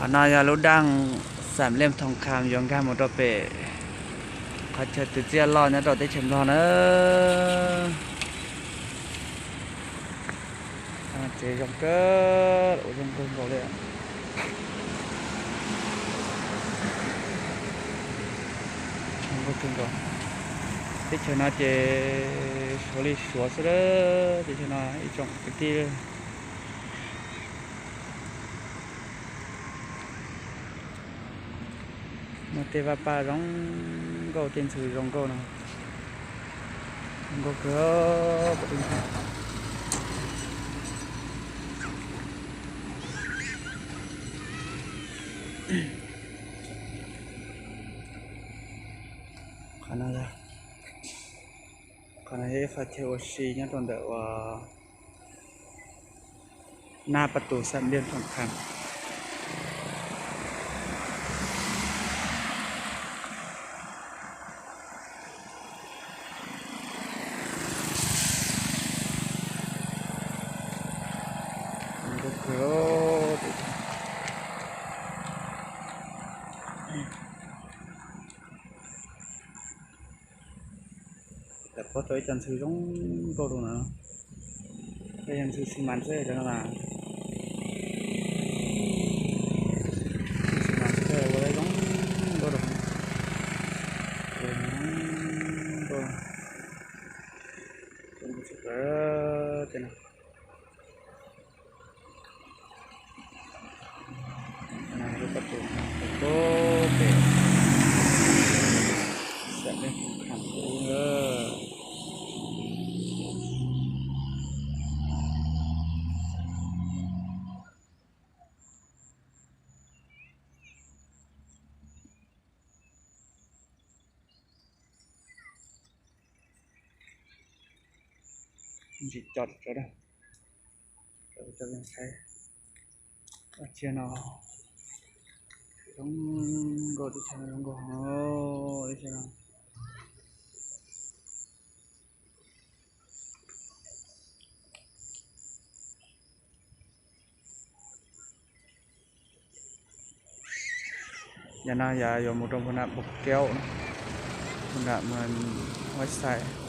Qhov no yog lub daj Xam Liam Thoos Kham yuav nkag mus rau pem qhov chaw twv txiaj loj nyob rau teb chaws Nplog na. Tsev zoo kawg, ua zoo kawg nkaus li. Zoo nkauj kawg nkaus. Teb chaws no ces suav li suav xwb, teb chaws no ib tsoom kwv tij. Muaj tej vaj paj zoo nkauj, tej ntxhw zoo nkauj no. Zoo nkauj kawg. Qhov no, qhov no yog ib qho chaw ua si nyob rau ntawm uas Naj Paj Tus Xam Liam Thoos Kham. Tam pab tau ib co ntxhw zoo nkauj rau no. Yog ntxhw xi mas xwb cov no mas. Xi mas xwb ua zoo nkauj rau. Zoo nkauj. Lub paj tus pem Xam Liam Thoos Kham ub. Ntsis co tso, tso tso saib. Teb chaws no zoo nkauj, teb chaws no zoo nkauj heev, teb chaws no. Yam no yog yuav mus rau Buam Nam Npauj Kaub, Buam Nam Huab Xais.